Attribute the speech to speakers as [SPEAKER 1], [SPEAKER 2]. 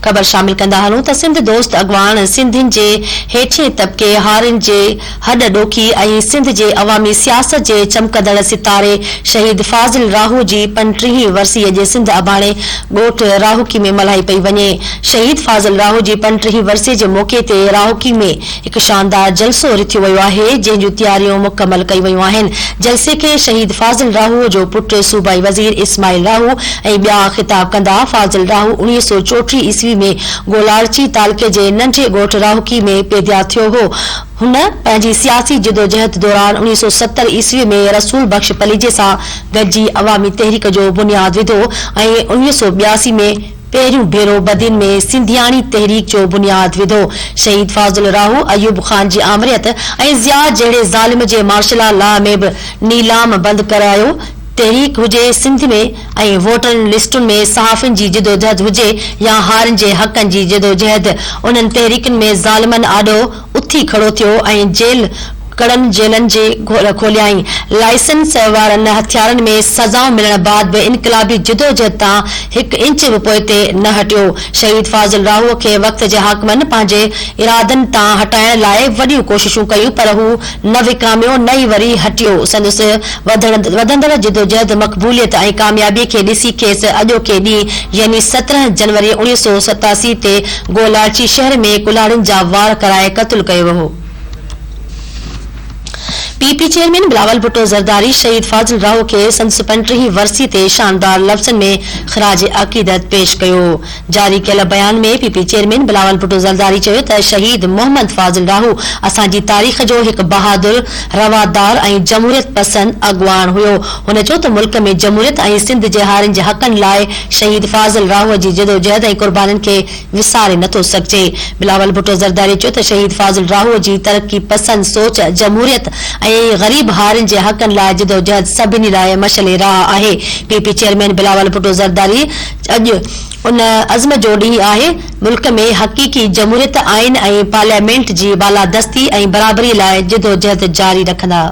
[SPEAKER 1] خبر شامل ڪندا هلون ته سنڌ دوست اڳواڻ سنڌين جي هيٺين طبقي، هارين جي هڏ ڏوکي ۽ سنڌ جي عوامي سياست جي چمڪندڙ ستاري شهيد فاضل راهو جي پنٽيهين ورسي اڄ سنڌ اباڻي ڳوٺ راهوڪي ۾ ملهائي پئي وڃي. شهيد فاضل راهو جي پنٽيهين ورسي جي موقعي تي راهوڪي ۾ هڪ شاندار جلسو رٿيو ويو آهي جنهن جون تياريون مڪمل ڪيون ويون آهن. جلسي کي شهيد فاضل راهو جو پٽ صوبائي وزير اسماعيل راهو ۽ ٻيا خطاب ڪندا. فاضل راهو 1934 عيسوي ۾ گولاڙچي تعلقي جي ننڍي ڳوٺ راهوڪي ۾ پيديا ٿيو هو. هن پنهنجي سياسي جدوجهد دوران 1970 عيسوي ۾ رسول بخش پليجي سان گڏجي عوامي تحريڪ جو بنياد وڌو ۽ 1982 ۾ پهريون ڀيرو بدين ۾ سنڌياڻي تحريڪ جو بنياد وڌو. شهيد فاضل راهو ايوب خان جي آمريت ۽ ضياء جهڙي ظالم جي مارشلا لا ۾ به نيلام بند ڪرايو. تحريڪ هجي سنڌ ۾ ۽ ووٽرن لسٽن ۾ صحافين جي جدوجهد هجي يا هارين جي حقن جي جدوجهد انهن تحريڪن ۾ ظالمن آڏو اٿي کڙو ٿيو ۽ جيل ڪڙن جيلن جي کوليائين. لائسنس وارن هٿيارن ۾ سزائون ملڻ بعد به انقلابي جدوجهد تان هڪ انچ به پوئتي نه هٽيو. شهيد فاضل راهوء کي وقت جي حاڪمن پنهنجي ارادن تان هٽائڻ لاء وڏيون ڪوششون ڪيون پر هو نه وڪاميو نه ئي وري هٽيو. سندس وڌندڙ جدوجهد، مقبوليت ۽ ڪاميابي کي ڏسي کيس اڄوڪي ڏينهن يعني 17 جنوري 1987 تي گولاڙچي شهر ۾ ڪلهاڙين جا وار ڪرائي قتل ڪيو ويو. P P chairman Bilawal Bhutto Zardari شهيد فاضل راهو کي سندس پنٽيهين ورسي تي شاندار لفظن ۾ خراج عقيدت پيش ڪيو. جاري ڪيل بيان ۾ P P chairman Bilawal Bhutto Zardari چيو ته شهيد محمد فاضل راهو اسان جي تاريخ جو هڪ بهادر، روادار ۽ جمهوريت پسند اڳواڻ هيو. هن چيو ته ملڪ ۾ جمهوريت ۽ سنڌ جي هارين جي حقن لاء شهيد فاضل راهو جي جدوجهد ۽ قربانين کي وساري نٿو سگهجي. بلاول ڀٽو زرداري چيو ته شهيد فاضل راهو جي ترقي پسند سوچ، جمهوريت ۽ غريب هارين جي حقن لاء جدوجهد سڀني لاء مشعل راهه آهي. P P chairman Bilawal Bhutto Zardari اڄ ان عزم جو ڏينهن آهي، ملڪ ۾ حقيقي جمهوريت، آئين ۽ پارليامينٽ جي بالادستي ۽ برابري لاء جدوجهد جاري رکندا.